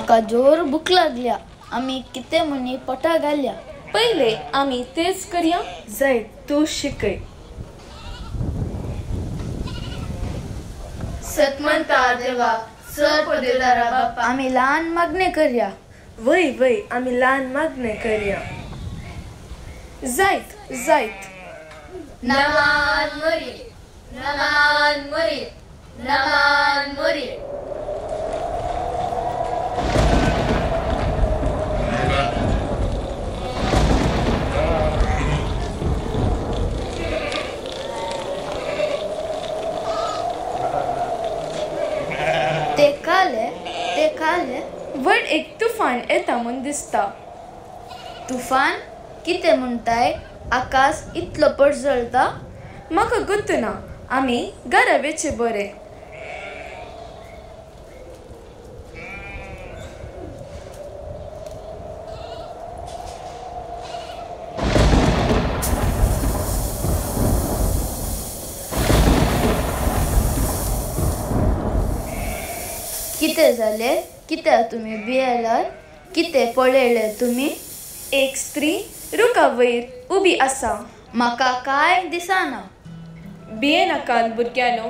म्हाका जोर भूक लागल्या. आमी कितें म्हणी पोटा घालया. पयले आमी तेच करया. जाय तूं शिकय. सतमंता देवा सर पदेदारा बापा आमी ल्हान मागणें करया. वय वय आमी ल्हान मागणें करया. जायत जायत. नमान मोरी नमान मोरी नमान मोरी. ते काले ते काले व्हड एक तुफान येता म्हूण दिसता. तुफान कितें म्हणटाय? आकाश इतलो पडजळता. म्हाका गुत्त ना. आमी घरा वेचें बरें. कितें जालें? कित्याक तुमी भियेलात? कितें पळयलें तुमी? एक स्त्री रुखा वयर उबी आसा. म्हाका कांय दिसना. भियेनाकात भुरग्यांनो,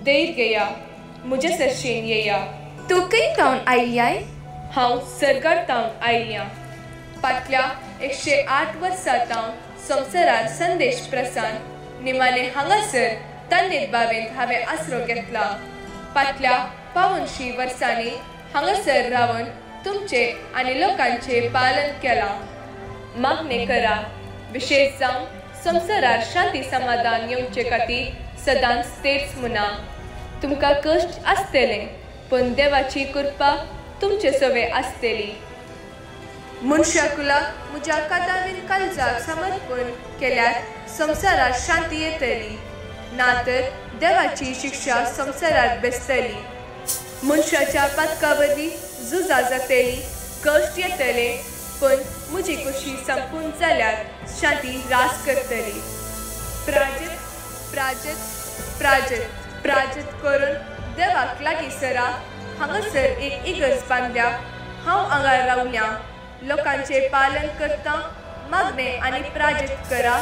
धैर्य घेया, म्हजे सरशेन येया. तूं खंय तावन आयल्याय? हांव सर्गार तावन आयल्या. फाटल्या 108 वर्सां तावन संवसारार संदेश प्रसान निमाणे हांगासर तन्नीर बावेंत हांवें आसरो घेतला. फाटल्या 85 वर्सांनी हांगासर रावन तुमचे आनी लोकांचें पालन केलां. मागणें करा, विशेश जावन संवसारार शांती समाधान येवचे खातीर सदांच तेच म्हणा. तुमकां कश्ट आसतले पूण देवाची कृपा तुमचे सवे आसतली. मनशाकुलाक म्हज्या कादावीन काळजाक समर्पण केल्यार संवसारार शांती येतली, ना तर देवाची शिक्षा संवसारार बेसतली. मनशाच्या पातका वरवीं झुजां जातली, कश्ट येतले पूण म्हजी खुशी संपून जाल्यार शांती रास करतली. प्राजत प्राजत प्राजत प्राजत करून देवाक लागीं सरा. हांगासर एक इगर्ज बांदल्या. हांव हांगा रावल्या. लोकांचें पालन करता. मागणें आनी प्राजत करा,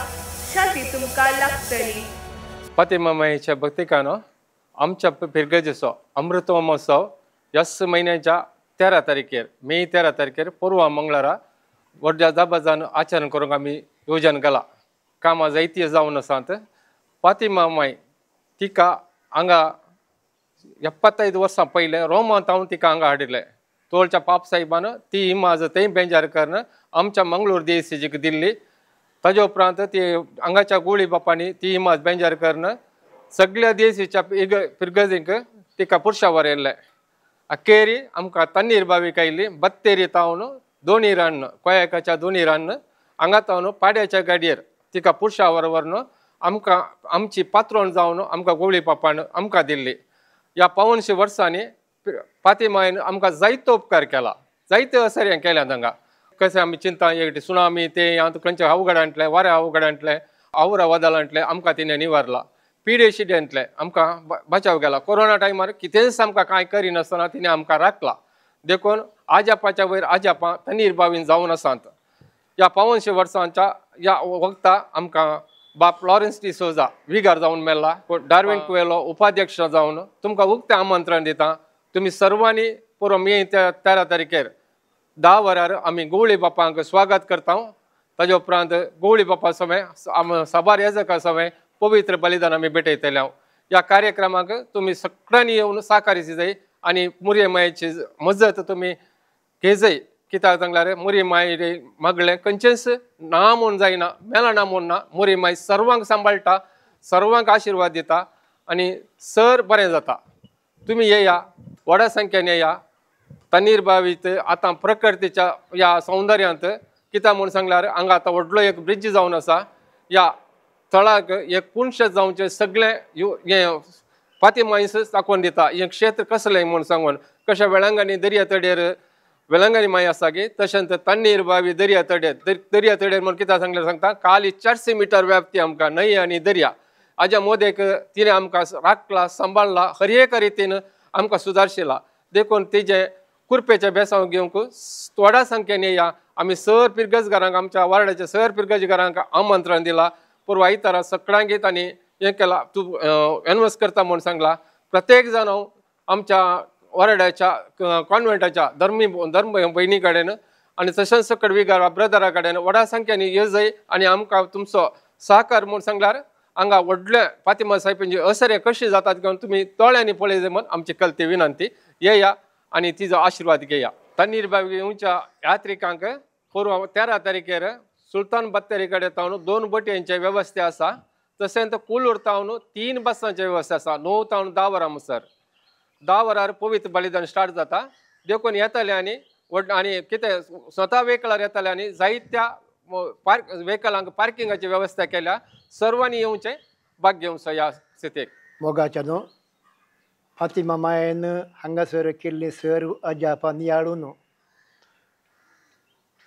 शांती तुमकां लागतली. फातिमा माईच्या भक्तिकानो आमच्या फिरगजेचो अमृत महोत्सव ह्याच म्हयन्याच्या 13 तारखेर मे 13 तारखेर पोरवा मंगळारा व्हडल्या दबाजान आचरण करूंक आमी योजन केलां. कामां जायती जावन आसात. फातिमा माई तिका हांगा 75 वर्सां पयलें रोमांत हांव तिका हांगा हाडिल्लें. तोळच्या पाप साहेबान ती इमाज थंय बेंजार करून आमच्या मंगळूर देसीजीक दिल्ली. ताजे उपरांत ती हांगाच्या गोळी बापांनी ती इमाज बेंजार करून सगळ्या देशीच्या फिरगजींक तिका पुरशावर येयल्लें. अखेरी आमकां तन्नीर बावीक आयली. बत्तेरी तावन दोनी रान्न कोयाकाच्या दोनी रान्न हांगा तावन पाड्याच्या गाडयेर तिका पुरशावर व्हरून आमकां आमची पात्रोण जावन आमकां गोळी पापान आमकां दिल्ली. ह्या 85 वर्सांनी फातिमायन आमकां जायतो उपकार केला, जायते असर हें केल्यात हांगा. कशें आमी चिंता एक सुनामी ते खंयचे अवघडांतलें वाऱ्या अवघडांतलें आवरा वदलांतलें आमकां तिणें निवारला. पिडेशिडेंतलें आमकां बचाव केला. कोरोना टायमार कितेंच आमकां कांय करिनासतना तिणें आमकां राखला. देखून आजापाच्या वयर आजापां तन्नीर बावीन जावन आसात. ह्या 85 वर्सांच्या ह्या वखता आमकां बाप लॉरेन्स डी सोजा विगार जावन मेला. डार्विन कुवेलो उपाध्यक्ष जावन तुमकां उक्तें आमंत्रण दिता. तुमी सर्वांनी पुरो मे 13 तारखेर 10 वरार आमी गोवळी बापांक स्वागत करता. ताजे उपरांत गोवळी बापा समें साबार याजका समें पवित्र बलिदान आमी भेटयतले. ह्या कार्यक्रमाक तुमी सगळ्यांनी येवन साकारीची जाय आनी मुरये मायेची मजत तुमी घेजय. कित्याक सांगल्यार मुरी माय मागलें खंयचेंच ना म्हूण जायना, मेळना म्हूण ना. मुरी माय सर्वांक सांबाळटा, सर्वांक आशिर्वाद दिता आनी सर बरें जाता. तुमी येया, व्हडा संख्येन येया. तन्नीर बावीत आतां प्रकृतीच्या ह्या सौंदर्यांत कित्याक म्हूण सांगल्यार हांगा आतां व्हडलो एक ब्रिज जावन आसा. ह्या थळाक एक पुंश जावचें सगळें हें फातिमायस दाखोवन दिता. हें क्षेत्र कसलें म्हूण सांगून कशें वेळांगांनी दर्या तडेर वेलंगणी माई आसा की तशेंच तन्नीर बावी दर्या तडेर दर्या तडेर म्हूण कित्याक सांगल्यार सांगता काली 400 मिटर व्याप्ती आमकां न्हंय आनी दर्या हाज्या मोदेक तिणें आमकां राखला, सांबाळला, हर एक रितीन आमकां सुदारशिला. देखून तिजें कुरपेचे बेसांव घेवंक थोड्या संख्येन येया. आमी सर पिरगजगारांक आमच्या वार्डाच्या सर पिरगजगारांक आमंत्रण दिलां. पूर्व आयतारा सगळ्यांक तांणी हें केलां, तूं एनवस करता म्हूण सांगलां. प्रत्येक जाण आमच्या वार्डाच्या कॉन्वेंटाच्या धर्मी धर्म भयणी कडेन आनी तशेंच कडवीगारा ब्रदरा कडेन व्हडा संख्येन येजय आनी आमकां तुमचो सहकार म्हूण सांगल्यार हांगा व्हडले फातिमा साहेबांची असरे कशी जातात घेवन तुमी दोळ्यांनी पळयले म्हूण आमची कलती विनंती. येया आनी तिजो आशिर्वाद घेया. तन्नीर बाग येवच्या यात्रिकांक पोरवा 13 तारखेर सुलतान बत्तेरी कडेन तावन 2 बोटयांची वेवस्था आसा. तशेंच कुलूर तावन 3 बसांची वेवस्था आसा. 9 तावन 10 वरां मुसर 10 वरार पवित्र बलिदान स्टार्ट जाता. देखून येतले आनी व्हड आनी कितें स्वता वेकलार येतले आनी जायत्या पार्क वेकलांक पार्किंगाची वेवस्था केल्या. सर्वांनी येवचें भाग घेवचो ह्या स्थितीक. मोगाच्या न्हू फातिमा मायन हांगासर केल्ली सर्व अजापां नियाळून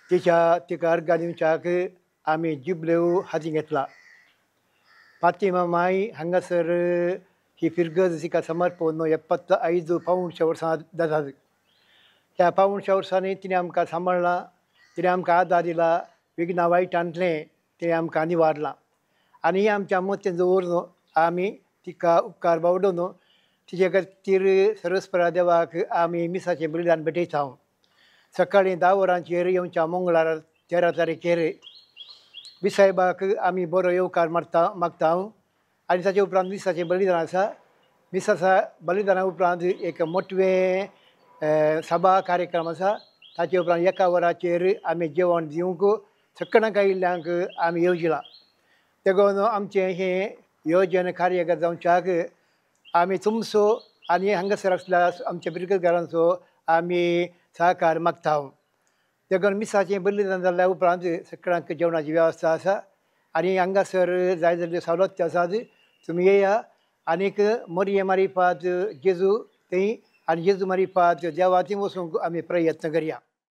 तिच्या तिका अर्गां दिवच्याक आमी जिबलेव हाती घेतला. फातिमा माय हांगासर ही फिरगज तिका समर्पण 75 पावुणशे वर्सां जातात. ह्या पावुणशे वर्सांनी तिणें आमकां सांबाळ्ळां, तिणें आमकां आदार दिला, विघ्नां वायटांतलें तिणें आमकां निवारलां आनी आमच्या मतीन दवरून आमी तिका उपकार बावडून तिचे खातीर सर्वस्परा देवाक आमी मिसाचें बलिदान भेटयता. सकाळीं 10 वरांचेर येवच्या मंगळारा 13 तारखेर विसायबाक आमी बरो येवकार मागता आनी ताचे उपरांत मिसाचें बलिदान आसा. मिसाच्या बलिदाना उपरांत एक मोटवें सभा कार्यक्रम आसा. ताचे उपरांत 1 वराचेर आमी जेवण दिवंक सगळ्यांक आयिल्ल्यांक आमी येवजिलां. देखून आमचें हें योजन कार्यगत जावच्याक आमी तुमचो आनी हांगासर आसल्या आमच्या बिरगतगारांचो आमी सहकार मागता. देखून मिसाचें बलिदान जाल्ल्या उपरांत सगळ्यांक जेवणाची वेवस्था आसा आनी हांगासर जाय जाल्ल्यो सवलती आसात. तुमी येया आनीक मरिये मारिफात जेजू थंय आनी जेजू मारिफात देवा थंय वचूंक आमी प्रयत्न करया.